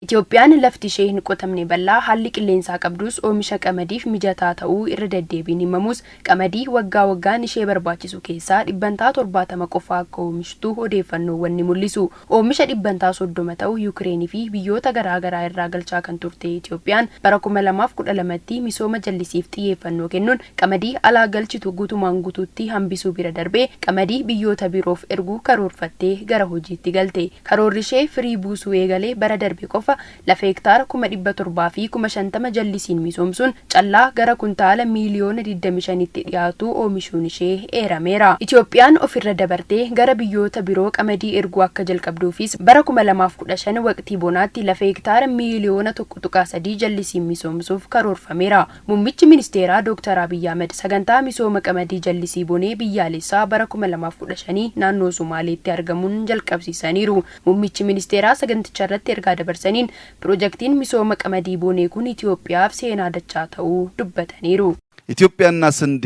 Itoophiyaan lafti ishee hin qotamne bal'aa, haalli qilleensaa qabdus oomisha qamadiif mijataa ta'uu irra deddeebiin himamus, qamadii waggaa waggaan ishee barbaachisu keessaa dhibbantaa 70 qofa akka oomishtu odeeffannoowwan ni mul'isu. Oomisha dhibbantaa 30 ta'u Yuukireenii fi biyyoota garaa garaa irraa galchaa kan turte Itoophiyaan bara 2012tti misooma jallisiif xiyyeeffannoo kennuun qamadii alaa galchitu guutumaan guutuutti hambisuu bira darbee qamadii biyyoota biroof erguu karoorfattee gara hojiitti galte. Karoorri ishee firii buusuu eegale bara darbe qofa lafa hektaara 750,000 jallisiin misoomsuun callaa gara kuntaala miiliyoona 25tti dhiyaatu oomishuun ishee eerameera. Itoophiyaan ofirra dabartee gara biyyoota biroo qamadii erguu akka jalqabduufis bara 2015 waqtii bonaatti lafa hektaara miiliyoona 1.3 jallisiin misoomsuuf karoorfameera. Muummichi Ministeeraa Dooktar Abiy Ahmad sagantaa misooma qamadii jallisii bonee biyyaalessaa bara 2015 naannoo Sumaaleetti argamuun jalqabsiisaniiru. Muummichi Ministeeraa saganticharratti ergaa dabarsaniin pirojektiin misooma qamadii bonee kun Itoophiyaaf seenaa dachaa ta'uu dubbataniiru. ኢትዮጵያና ስንዴ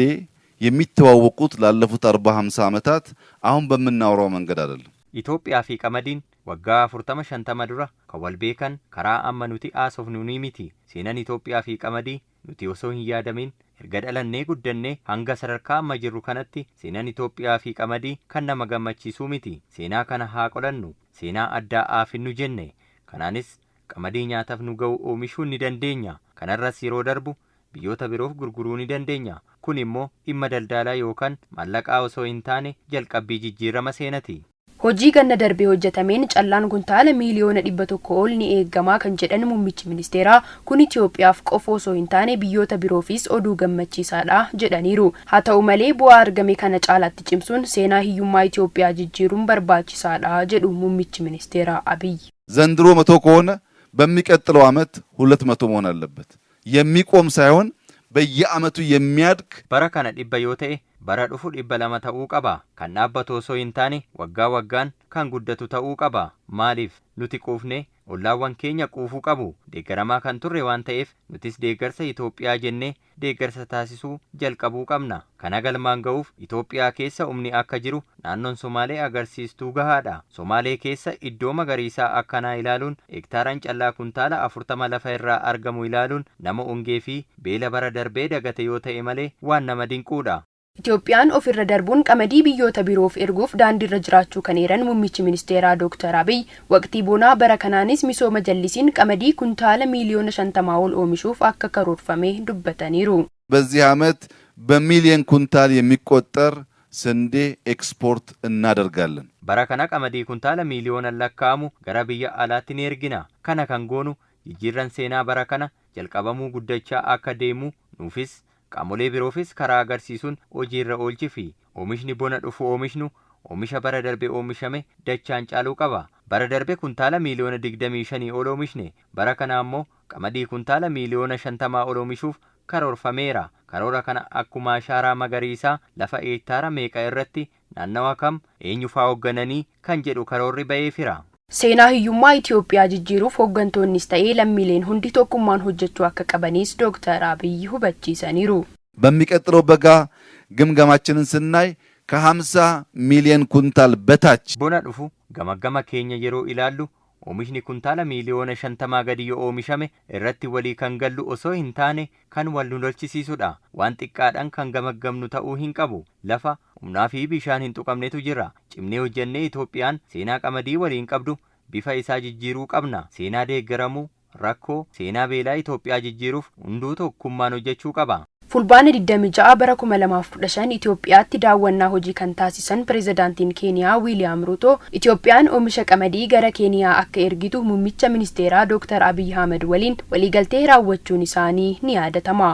የሚተዋወቁት ላለፉት 40 50 ዓመታት አሁን በምናወራው መንገድ አይደለም። Itoophiyaa fi qamadiin waggaa 40 50 dura kan wal beekan karaa amma nuti haasofnu ni miti. Seenaan Itoophiyaa fi qamadii nuti osoo hin yaadamin erga dhalannee guddannee hanga sadarkaa amma jirru kanatti seenaan Itoophiyaa fi qamadii kan nama gammachiisuu miti. Seenaa kana haa qolannu, seenaa addaa haa finnu jenne. Kanaanis qamadii nyaataaf nu ga'u oomishuu ni dandeenya. Kanarras yeroo darbu biyyoota biroof gurguruu ni dandeenya. Kun immoo dhimma daldalaa yookaan maallaqaa osoo hin taane jalqabbii jijjiirama seenati. Hojii ganna darbee hojjetameen callaan kuntaala miiliyoona 100 ol ni eegamaa kan jedhan muummichi ministeeraa, kun Itoophiyaaf qofa osoo hin taane biyyoota biroofis oduu gammachiisaadha jedhaniiru. Haa ta'u malee, bu'aa argame kana caalaatti cimsuun seenaa hiyyummaa Itoophiyaa jijjiiruun barbaachisaadha jedhu muummichi ministeeraa Abiy. ዘንድሮ 100 ከሆነ በሚቀጥለው ዓመት 200 መሆን አለበት። የሚቆም ሳይሆን በየዓመቱ የሚያድግ Bara kana 100 yoo ta'e, bara dhufu 200 ta'uu qaba. Kan dhaabbatu osoo hin taane waggaa waggaan kan guddatu ta'uu qaba. Maaliif nuti quufne, ollaawwan keenya quufuu qabu. Deeggaramaa kan turre waan ta'eef nutis deeggarsa Itoophiyaa jennee deeggarsa taasisuu jalqabuu qabna. Kana galmaan ga'uuf Itoophiyaa keessa humni akka jiru naannoon Somaalee agarsiistuu gahaadha. Somaalee keessa iddoo magariisaa akkanaa ilaaluun, hektaaraan callaa kuntaala 40 lafa irraa argamu ilaaluun, nama ongee fi beela bara darbee dagate yoo ta'e malee waan nama dinquudha. Itoophiyaan ofirra darbuun qamadii biyyoota biroof erguuf daandiirra jiraachuu kan eeran muummichi ministeeraa Dooktar Abiy, waqtii bonaa bara kanaanis misooma jallisiin qamadii kuntaala miiliyoona 50 ol oomishuuf akka karoorfame dubbataniiru. በዚህ ዓመት በሚሊየን ኩንታል የሚቆጠር ስንዴ ኤክስፖርት እናደርጋለን። Bara kana qamadii kuntaala miiliyoonaan lakkaa'amu gara biyya alaatti ni ergina. Kana kan goonu jijjiirran seenaa bara kana jalqabamuu guddachaa akka deemu nuufis qaamolee biroofis karaa agarsiisuun hojiirra oolchifi. Oomishni bona dhufu oomishnu oomisha bara darbe oomishame dachaan caaluu qaba. Bara darbe kuntaala miiliyoona 25 ol oomishne. Bara kana ammoo qamadii kuntaala miiliyoona 50 ol oomishuuf karoorfameera. Karoora kana akkuma ashaaraa magariisaa lafa hektaara meeqa irratti, naannawa kam, eenyufaa hooggananii kan jedhu karoorri ba'eefira. Seenaa hiyyummaa Itoophiyaa jijjiiruuf hooggantoonnis ta'ee lammiileen hundi tokkummaan hojjechuu akka qabanis Dooktar Abiy hubachiisaniiru. በሚቀጥለው በጋ ግምገማችንን ስናይ ከ50 ሚሊዮን ኩንታል በታች Bona dhufu gamaggama keenya yeroo ilaallu oomishni kuntaala miiliyoona 50 gadi yoo oomishame irratti walii kan gallu osoo hin taane kan wal nu lolchisiisudha. Waan xiqqaadhaan kan gamaggamnu ta'uu hin qabu. Lafa humnaa fi bishaan hin tuqamnetu jira. Cimnee hojjennee Itoophiyaan seenaa qamadii waliin qabdu bifa isaa jijjiiruu qabna. Seenaa deeggaramuu rakkoo seenaa beelaa Itoophiyaa jijjiiruuf hunduu tokkummaan hojjechuu qaba. Fulbaana 26 bara 2015 Itoophiyaatti daawwannaa hojii kan taasisan pirezidaantiin Keeniyaa Wiiliyaam Ruuto, Itoophiyaan oomisha qamadii gara Keeniyaa akka ergitu muummicha ministeeraa Dr. Abiy Ahmed waliin waliigaltee raawwachuun isaanii ni yaadatama.